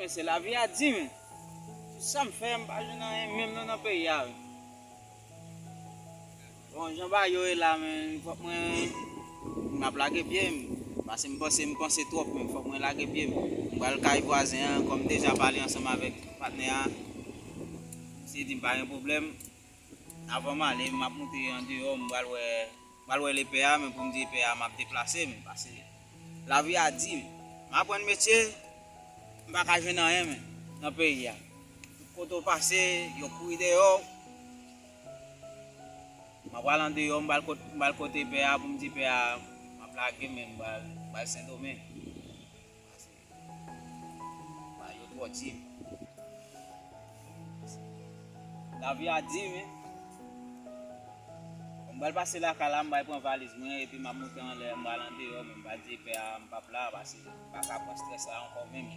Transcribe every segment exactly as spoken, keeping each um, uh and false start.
Se lavi a di, men. Tout sa m fè, m pa jwenn anyen menm non nan peyi a, wi. Bon, jan bagay yo ye la, men, fòk mwen, m ap lage pye m. Paske m panse, m panse twòp, men fòk mwen lage pye m. M pral kay vwazen an, kòm m deja pale ansanm avèk patnè a. Misye di m pa gen pwoblèm. Avan m ale, m ap moute andeyò, m pral wè, m pral wè lepè a, men pou m di lepè a, m ap deplase m, paske lavi a di, m aprann metye, m pa ka jwenn anyen, men, nan peyi a. Tout kote w pase, yo kouri dèyè w. M ap pral andeyò, m pral kot-, m pral kote pè a, pou m di pè a, m ap lage, men m pral, m pral Sendomeng. Ba yo twò di. Lavi a di, wi. Bon, m pral pase lakay la, m pral pran valiz mwen, epi m ap moute anlè, m pral andeyò, men m pral di pè a, m p ap la, paske m pa ka pran estrès la ankò menm.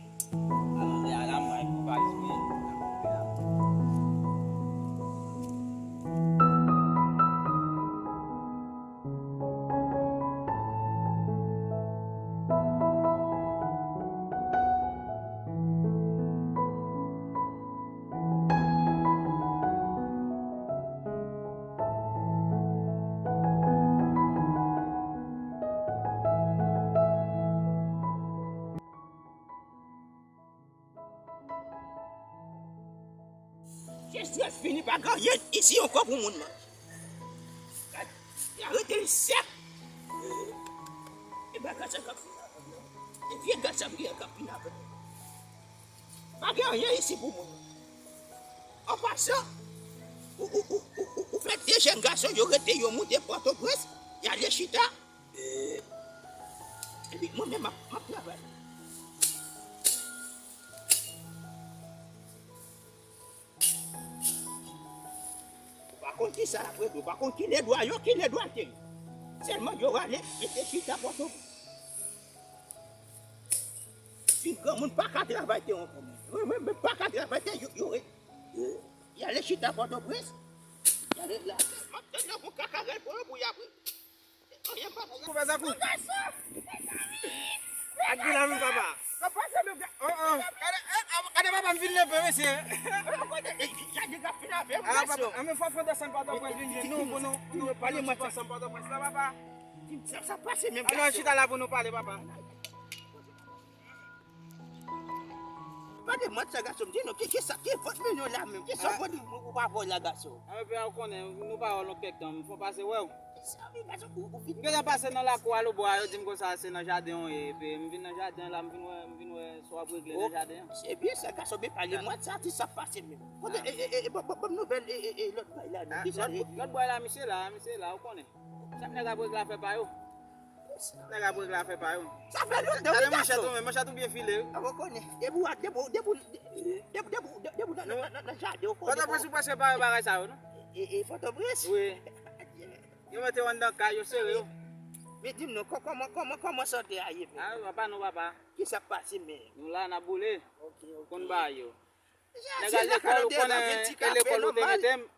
Al anlè a la, m pral pran valiz mwen, m pral pran pè a. Jesrès fini, pa gen anyen isi ankò pou moun manje. Gad, y a rete l sèk. E bagay sa k ap fini avè m nan. E vye gad sa k ap fini avè m. Pa gen anyen isi pou moun. An pasan, ou, ou, ou, ou, ou, ou fè de jèn gason yo rete yo moute Pòtoprens, y ale chita. Epi mwen menm m ap, m ap travay. Ou pa konn ki sa l ap regle, ou pa konn ki ledwa yo, ki ledwate yo. Sèlman yo rale, mete chita Pòtoprens. Fin granmoun pa ka travay tè ankò, mwen. Mwen, mwen, mwen pa ka travay tè, yo, yo, yo, y ale chita Pòtoprens. Y ale la. M ap tann yo pou kakarèl pou yo, pou y ap Koupe zakou. Ak gila men papa. Sa pase menm. Oh, oh. Gade, eh, ah, gade papa m vin leve mesye. Gade gap fin avè m. Ah, papa, ah, men fò fò desann Pòtoprens vin jwenn nou pou nou, pou nou pale mwen ansanm Pòtoprens la papa. Sa, sa pase menm. Alò chita la pou nou pale papa. Pa de mwen sa gason m di nou, ki, ki sa, ki vòt milyon la menm, ki sa vòt ou, ou pa vòt la gason. A men pè a ou konnen, nou pa wè l yon kèk tan, m fò pase wè w. Sa wi, gason, ou, ou vin. M gentan pase nan lakou a lobò a, yo di m konsa se nan jaden w ye, epi m vin nan jaden an la, m vin wè, m vin wè sa w ap regle nan jaden an. Se byen sa gason, men pale mwen sa, ki sa pase menm. Kote, e, e, e, ban, ban, ban m nouvèl, e, e, e, lòt bway la, non, ki sa l regle? Lòt bway la, misye la, misye la, ou konnen. Sa nèg ap regle afè pa yo. Nèg ap regle afè pa yo. Sa fè lwen de wi gason. Gade manchèt ou menm, manchèt ou byen file wi. A ou konnen. Depi w a, depi w, depi w, depi, depi, depi, depi w nan, nan, nan, nan jaden, ou konnen. Pòtoprens ou prèske pare bagay sa yo, non? E, e, Pòtoprens? Wi. Yo mete w anndan kay, yo sere yo. Men di m non, kò-, kòman, kòman, kòman sante a ye menm? A, papa nou, papa. Ki sa k pase menm? Nou la, n ap boule. Ok, ok. Konn bagay yo. Nèg al lekòl, ou konnen, e lekòl ou te mete m.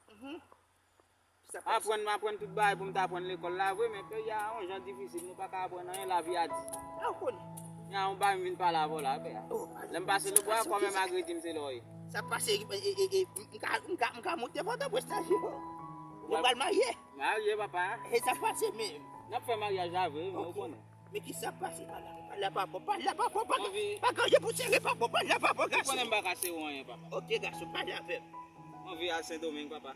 Aprann, m aprann tout bagay pou m ta aprann lekòl la vre, men peyi a yon jan difisil, nou pa ka aprann anyen, lavi a di. A ou konnen. Gen yon bagay m vin pale avè w la, pè a. Lè m pase lobò a, kòmè m agredi m se lè w ye. Sa pase, e, e, e, e, m ka, m ka, m ka monte Pòtoprens nan je w. Mwen pral marye. Marye, papa. E sa pase menm. N ap fè maryaj la vre, men ou konnen. Men ki sa pase pa la? Pa la pa bon, pa la pa bon, pa, pa gen anyen pou sere pa bon, pa la pa bon gason. Ou konnen m pa ka sere w anyen, papa. Ok gason, pale avè m. M anvi al Sendomeng, papa.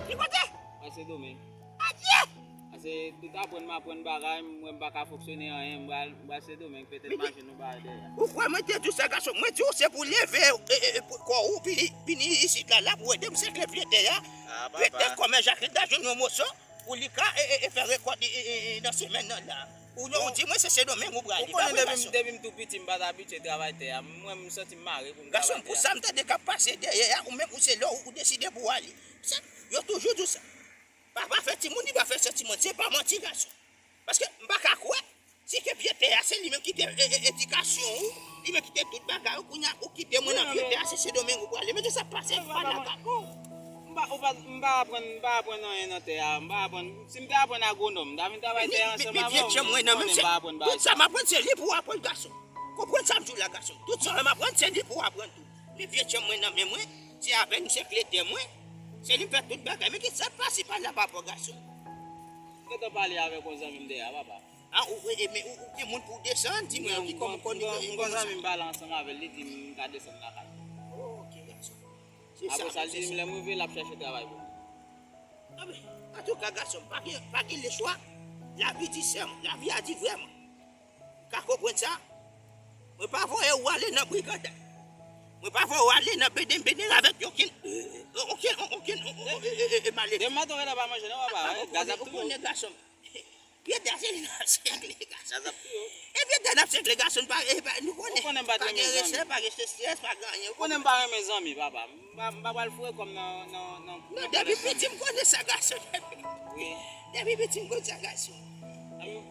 Ki kote? Al Sendomeng. Adye! Pase tout aprann m aprann bagay, m wè m pa ka fonksyone anyen, m pral, m pral Sendomeng, petèt machin nou bay dèyè. Ou kwè mwen te di w sa gason, mwen di w se pou leve, e, e, e, pou kò ou vini, vini isit la, la pou ede m sekle vye tè a, petèt kòmè Jakil ta jwenn yon moso. Pou li ka, e, e, e, fè rekòt, e, e, e, e, nan semèn nan la. Ou non, ou di mwen se Sendomeng ou prale. Ou konnen depi m, depi m tou piti, m pa t abitye travay tè a. Mwen, m santi m mare pou m travay tè a. Gason, pou sa m tande k ap pase dèyè a, ou menm, ou se lè ou, ou deside pou w ale. Sa, yo toujou di w sa. Papa fè timoun, li pa fè sèt timoun. Se pa manti, gason. Paske m pa ka kwè. Si ke vye tè a, se li menm ki te, e, e, edikasyon ou, li menm ki te tout bagay ou, kounye a ou kite mwen nan vye tè a, se Sendomeng ou prale. Men ki sa k pase, pa la pa bon. M pa, ou pa, m pa aprann, m pa aprann anyen nan tè a, m pa aprann, si m te aprann agwonòm, m ta vin travay tè a ansanm avè w, men ou konnen m pa aprann bagay sa. Tout sa m aprann, se li pou w aprann, gason. Konprann sa m di w la, gason. Tout sa w wè m aprann, se li pou w aprann tou. Men vye tjanm mwen nan men mwen, se avè l m sèkle tè mwen, se li m fè tout bagay. Men ki sa k pase pa la pa bò, gason? Gentan pale avèk yon zanmi m dèyè a, papa. A, ou, e, e, men ou, ou gen moun pou w desann, di mwen, ki kòman w konnen? M gen yon zanmi m pale ansanm avè l, li di m m ka desann lakay. Ok, gason. Se sa, apre sa, li di m lè m rive, l ap chèche travay pou mwen. Anben, antouka, gason m, pa gen, pa gen lechwa. Lavi di sèm, lavi a di vrèman. Ou ka konprann sa? Mwen pa voye w ale nan brigada. Mwen pa voye w ale nan beden beden avèk okenn, okenn, okenn, e, e, e, e, malere. Demen maten w gentan pa manje non, papa, wi. Gaz ap touye w. Gason m. Pye dè se li n ap sègle, gason. Gaz ap touye w. E pye dè n ap sègle, gason, pa, e, pa, nou konnen. Ou konnen m pa t renmen zanmi. Pa gen rejè, pa gen strès, pa gen anyen. Ou konnen m pa renmen zanmi, papa. M pa, m pa pral foure kò m nan, nan, nan, nan pwoblèm zanmi. Non, depi piti m konnen sa, gason. Wi. Depi piti m konn sa, gason.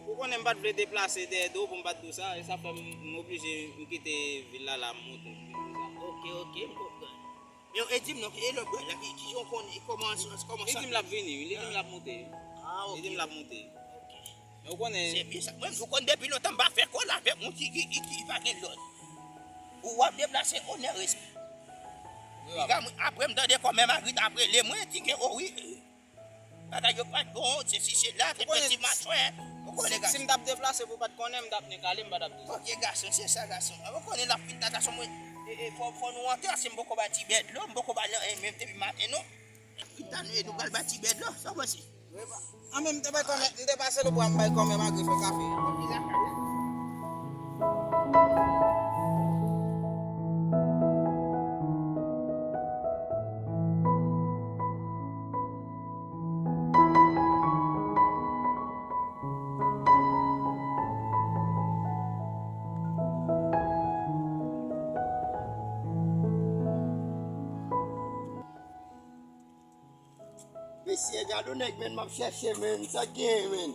Ou konnen m pa t vle deplase dèyè do w pou m pa t di w sa, e sa fè m, m oblije, m kite vil la, la, m moute, m vin konsa. Ok, ok, m konprann. Men, e di m non, e lòt bwè la, ki, ki jan w konnen, kòman, kòman sa? Li di m l ap vini, wi, li di m l ap moute. Ah, ok. Li di m l ap moute. Ok. Men ou konnen. Se byen sa. Mwen, ou konn depi lontan, m pa fè kòl avèk moun ki, ki, ki, ki pa gen lòd. Ou w ap deplase, onè, respè. Wi, papa. Apre m tande kòmè Magrit ap rele mwen, di ke, o wi, bagay yo pa t bon, sesi, sela, efektivman, chwè. Ou konnen, gason. Si m t ap deplase pou w pa t konnen, m t ap nik ale, m pa t ap di sa. Ok, gason, se sa, gason. Ou konnen l ap fin ta, gason, mwen, e, e, fò, fò nou antre, si m poko bay Tibè dlo, m poko ba l anyen menm depi maten, non. Fin ta nou, e nou pral bay Tibè dlo, sa w panse? Wi, pa. An, men m te bay kòmè, m te pase Lebwa, m bay kòmè Magrit yon kafe. Ok, lakay la. Mesye, gade yon nèg, men, m ap chèche, men, sa k genyen, men?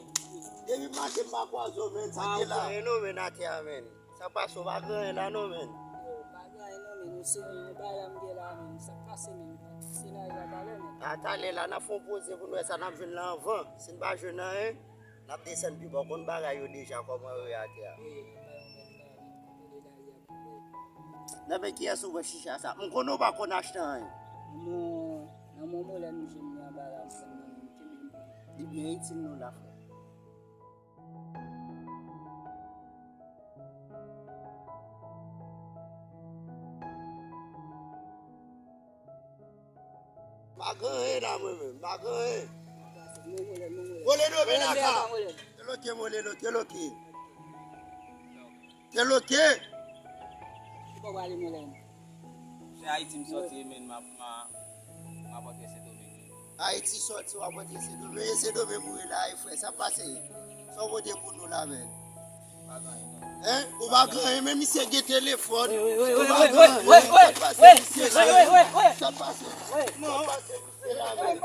Depi m mache, m pa kwaze w, men, sa k gen la? Pa gen anyen non, men, atè a, men. Sa k pase, w pa gen anyen la non, men? Yo, pa gen anyen non, men, ou se yon bagay la m gen la, men, sa k pase, men? Se la, y ap ale, men. A talè la, n ap fè yon poze pou n wè sa n ap jwenn la anvan. Si n pa jwenn anyen, n ap desann pi ba, w konn bagay yo deja, kòman yo ye atè a. Wi, bay yon bèl bagay, men, kote de la, y ap Nan men kiyès ou pran chicha sa? M konnen w pa konn achte anyen. Nan men, nan men Molè m jwenn li anba la, m pran nan men m kenbe m pran. Li byen itil nou la, frè. Pa gen anyen la mwen menm, pa gen anyen. Mole do men la sa. Te loke, mole do, te loke. Te loke. Ki bò w prale mole? Se Ayiti m sòti men m ap, m a, m ap antre Sendomeng. Ayiti sòti w ap antre Sendomeng. E Sendomeng ou ye la e frè, sa pase? Sa w pote pou nou la menm? Hein? Ou pa gen anyen, men misye gen telefòn. Ou pa gen anyen. Sa k pase misye la? Sa k pase? Sa k pase misye la menm?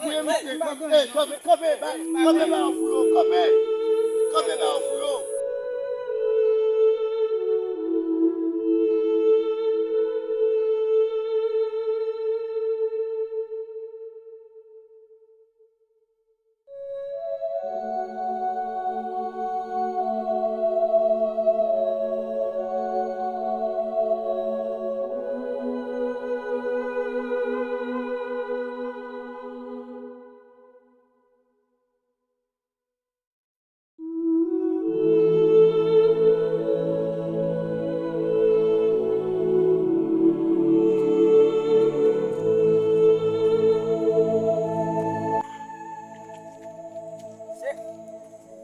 Fouye misye. Kanpe, kanpe, kanpe ba yo fouye w, kanpe. Kanpe ba yo fouye w.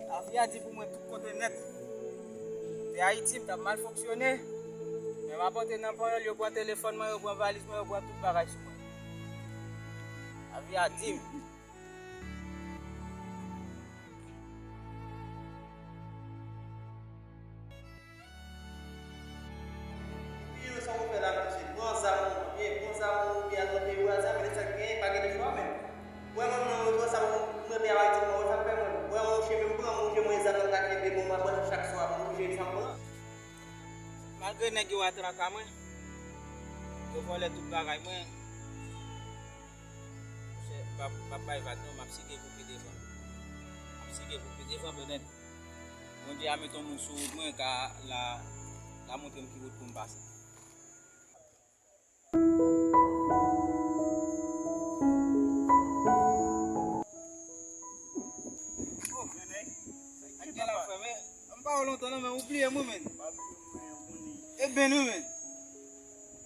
Lavi a di pou mwen tout kote nèt. Te Ayiti, m t ap mal fonksyone. Men m ap antre nan panyòl, yo pran telefòn mwen, yo pran valiz mwen, yo pran tout bagay sou mwen. Lavi a di m. Pil sa w fè la, mesye, pran zam ou, e pran zam ou, oubyen al nan peyi vwazen, men sa k genyen, pa gen de chwa menm. Mwen menm, mwen, mwen pran zam ou, mwen peye avèk ti mwen, sa k fè mwen. Mwen, yon cheve m pran, mwen, mwen, zam nan ka kenbe, bon, m ap branche chak swa, mwen, oblije sa m pran. Malgre nèg yo atraka mwen, yo vòlè tout bagay mwen, monchè, m p ap, m p ap bay vag non, m ap sige pou pi devan. M ap sige pou pi devan, petèt. Bondye a mete yon moun sou wout mwen, ka la, la montre m ki wout pou m pase. Oh, men, nèg, sa k gen la, frè, men, m pa wè w lontan non, men ou bliye mwen, men. E ben, wi, men.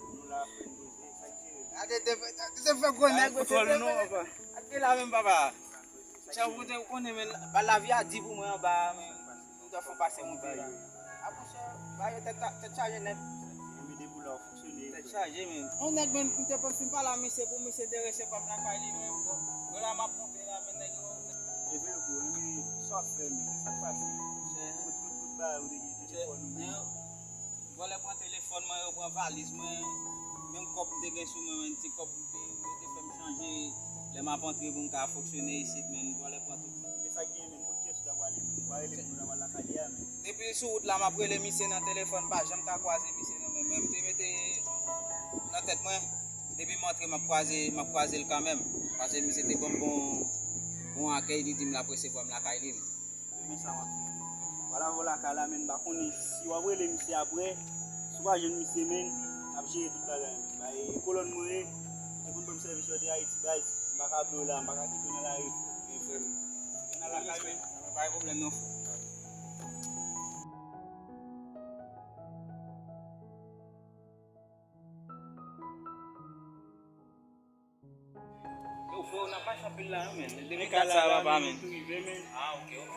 Nou la, frè, nou poze, sa k jere? Gade, te fè, te fè gwo nèg, men, te fè, gade la menm, papa. Sa ou te konnen, men, ba lavi a di pou mwen anba a, men, m te fè pase monte la. A, monchè, ba yo tèt, tèt chaje nèt. Tèt chaje, men. On nèg, men, m te fin pale a misye pou misye te resevwa m lakay li, men, bon, bon, la m ap monte la, men, nèg yo. E vre, bro, men, sa w ap fè, men, sa k pase? Kout, kout, kout, ba, ou te gen telefòn ou, men. Vòlè pran telefòn mwen, yo pran valiz mwen. Menm kòb m te gen sou mwen, menm ti kòb m te, yo te fè m chanje. Lè m ap antre pou m ka fonksyone isit, menm vòlè pran tout. Men sa k gen, menm kote w ta prale, menm? Ou pa rele moun, ou ta pral lakay li a, menm? Depi sou wout la, m ap rele misye nan telefòn, m pa janm ka kwaze misye, non, men mwen, m te mete nan tèt mwen, depi m antre, m ap kwaze, m ap kwaze l kanmenm. Paske misye te ban m bon, bon akèy, li di m l ap resevwa m lakay li, men. Men sa w ap fè. Vwala, vwala, kay la, men, m pa konnen si w ap rele misye apre, si w pa jwenn misye, men, n ap jere tout bagay, men. Bay kolòn mwen ye, ou te konn ban m sèvis lè w te Ayiti, baz, m pa ka bliye w la, m pa ka kite w nan lari. Men, frè m, gen nan lakay, men. Pa gen pwoblèm, non, frè. Yo, frè, n ap mache anpil la, wi, men. Depi kat sa, papa, men. Ah, ok, ok.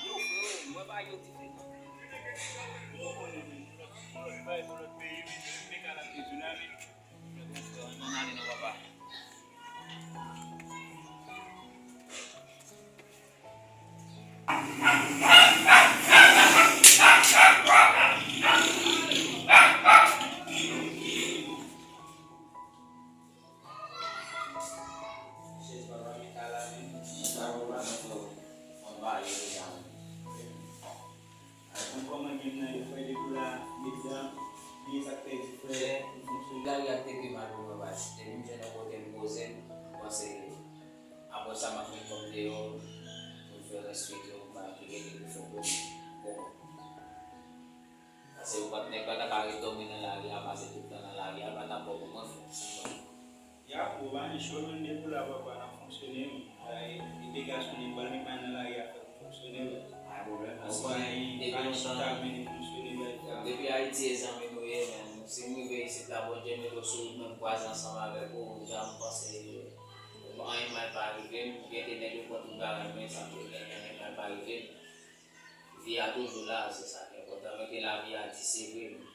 Yo, frè, mwen pa yo dife, non. Ou konnen, men, se yon lòt, se yon lòt peyi, men, men ka la, men. Frè, bon, frè, ann ale non, papa. Konn kòman game nan ye, frè, depi w la, medam, men sa k pèdi, frè, nou fonksyone. Lari a te pi mal pou mwen, baz. Depi m jwenn yon kote m poze, m panse, apre sa, m ap met kò m deyò, pou m fè rès yo, m pa rete pou fè kò m. Bon. Paske ou pa t, nèg pa ta ka ret dòmi nan lari a, pase tout tan nan lari a, pa t ap bon pou mwen, frè. Ya, bro, pa gen cho, menm depi w la, papa, n ap fonksyone, wi. Ay, e de gason, nèg pral met may nan lari a, fè nou fonksyone, wi. Pa gen pwoblèm, non. Ou pa gen, pa gen chita, men nou fonksyone, wi. Depi Ayiti, e zanmi nou ye, men. Si m rive isit la, Bondye mete w sou wout mwen, m kwaze ansanm avèk ou, jan m panse, anyen mal pa rive m, gen de nèg yo pran tout bagay mwen, sa m te genyen, anyen mal pa rive m. Vi a toujou la, se sa ki enpòtan. Menm ke lavi a di, se vre, men.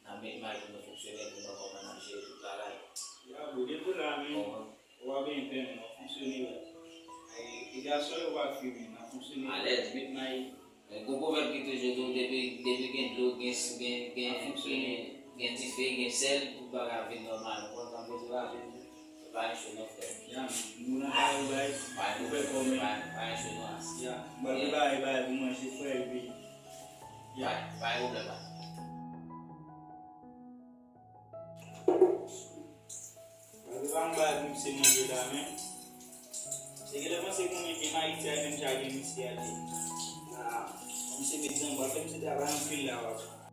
N ap met may pou nou fonksyone, pou n wè kòman n ap jere tout bagay. Ya, bro, depi w la, men, ou pa benyen pè, men, w ap fonksyone, wi. Ay, e gason yo pa fri, men, n ap fonksyone. Alèz, met may. Men, gon pwovèb ki toujou di w, depi, depi gen dlo, gen, gen, gen, gen, gen dife, gen sèl, tout bagay ap vin nòmal. Ou konprann sa m vle di w la, men. Pa gen cho non, frè. Ya, nou nan kay ou bay. Pa gen pwoblèm, pa gen cho non. Ya, m pral prepare bagay pou manje, frè, epi, ya. Pa gen pwoblèm, pa. Pral prepare yon bagay pou misye manje la, men. Se genlè panse konnen ke Ayiti a menm jan gen misye a di. Ah, misye met zanmi, pral fè misye travay anpil la, papa.